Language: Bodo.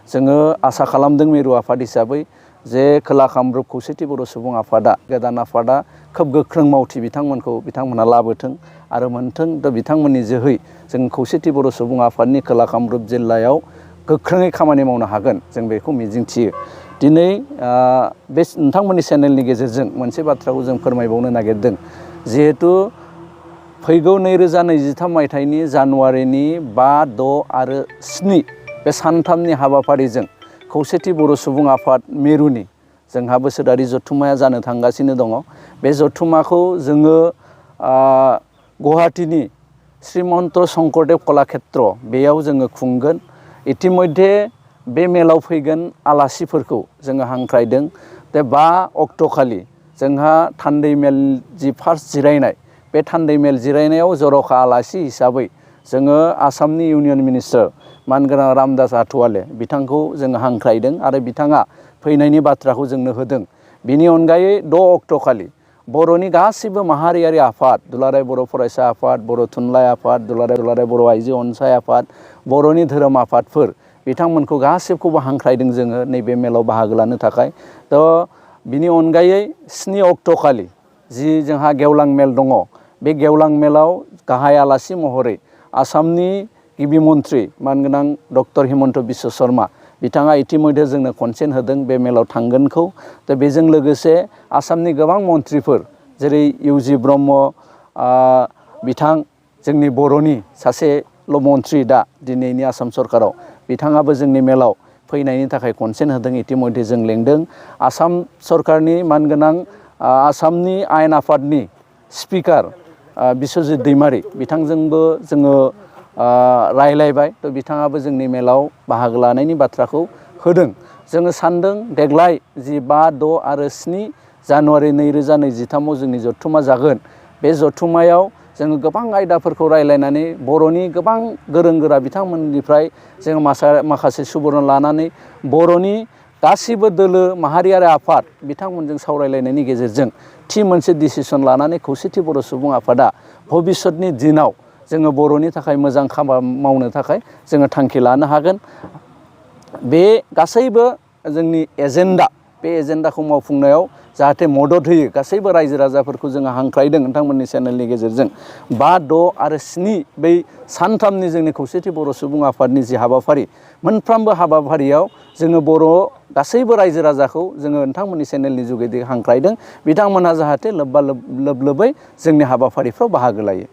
जोङो आसा खालामदों मिरु आफाद हिसाबै जे खोला कामरुप खौसेथि बर' सुबुं आफादा गोदान आफादा खोब गोख्रों मावथि बिथांमोनहा लाबोथों आरो मोनथों। दा बिथांमोननि जोहै जों खौसेथि बर' सुबुं आफादनि खोला कामरुप जिल्लायाव गोख्रोङै खामानि मावनो हागोन जों बेखौ मिजिंथियो। दिनै बे नोंथांमोननि चेनेलनि गेजेरजों मोनसे बाथ्राखौ जों फोरमायबावनो नागिरदों। जिहेतु फैगौ 2023 मायथाइनि जानुवारिनि 5, 6 आरो 7 बे सानथामनि हाबाफारिजों खौसेथि बर' सुबुं आफाद मिरुनि जोंहा बोसोरारि जथुम्माया जानो थांगासिनो दङ। बे जथुम्माखौ जोङो गुवाहाटीनि श्रीमन्त शंकरदेव कलाक्षेत्र बेयाव जोङो खुंगोन। इतिमध्ये बे मेलाव फैगोन आलासिफोरखौ जोङो हांख्रायदों। बे 5 अक्ट'खालि जोंहा थान्दै मेल जि फार्स्ट जिरायनाय बे थान्दै मेल जिरायनायाव जर'खा आलासि हिसाबै जोङो आसामनि इउनियन मिनिस्टार मानगोनां रामदास आठवाले बिथांखौ जोङो हांख्रायदों आरो बिथाङा फैनायनि बाथ्राखौ जोंनो होदों। बिनि अनगायै 6 अक्ट'खालि बर'नि गासिबो माहारियारि आफाद दुलाराय बर' फरायसा आफाद, बर' थुनलाइ आफाद, दुलाराय बर' आइजो अनसाय आफाद, बर'नि धोरोम आफादफोर बिथांमोनखौ गासिबखौबो हांख्रायदों जोङो नैबे मेलाव बाहागो लानो थाखाय। बिनि अनगायै 7 अक्ट'खालि जि जोंहा गेवलां मेल दङ, बे गेवलां मेलाव गाहाय आलासि महरै आसामनि गिबि मन्थ्रि मानगोनां डक्टर हिमन्त बिश्व शर्मा बिथाङा इतिमध्ये जोंनो कनसेन्ट होदों बे मेलाव थांगोनखौ। दा बेजों लोगोसे आसामनि गोबां मन्थ्रिफोर जेरै इउ.जि. ब्रह्म बिथां जोंनि बर'नि सासेल' मन्थ्रि दा दिनैनि आसाम सरकाराव बिथाङाबो जोंनि मेलाव फैनायनि थाखाय कनसेन्ट होदों। इतिमध्ये जों लेंदों। आसाम सरकारनि मानगोनां आसामनि आयेन आफादनि स्पिकार बिस्वजित दैमारि बिथांजोंबो जोङो रायलायबाय। थ' बिथाङाबो जोंनि मेलाव बाहागो लानायनि बाथ्राखौ होदों। जोङो सानदों देग्लाय जि 5, 6 आरो 7 जानुवारि 2023आव जोंनि जथुम्मा जागोन। बे जथुम्मायाव जोङो गोबां आयदाफोरखौ रायलायनानै बर'नि गोबां गोरों गोरा बिथांमोननिफ्राय जोङो माखासे सुबुरुन लानानै बर'नि गासिबो दोलो माहारियारि आफाद बिथांमोनजों सावरायलायनायनि गेजेरजों थि मोनसे डिसिसन लानानै खौसेथि बर' सुबुं आफादा भबिष्यतनि दिनाव जोङो बर'नि थाखाय मोजां खामानि मावनो थाखाय जोङो थांखि लानो हागोन। बे गासैबो जोंनि एजेन्डा बे एजेन्डाखौ मावफुंनायाव जाहाथे मदद होयो गासैबो रायजो राजाफोरखौ जोङो हांख्रायदों नोंथांमोननि चेनेलनि गेजेरजों। 5, 6 आरो 7 बै सानथामनि जोंनि खौसेथि बर' सुबुं आफादनि जि हाबाफारि मोनफ्रोमबो हाबाफारियाव जोङो बर' गासैबो रायजो राजाखौ जोङो नोंथांमोननि चेनेलनि जुगेदि हांख्रायदों बिथांमोनहा जाहाथे लोब्बा लोबै जोंनि हाबाफारिफ्राव बाहागो लायो।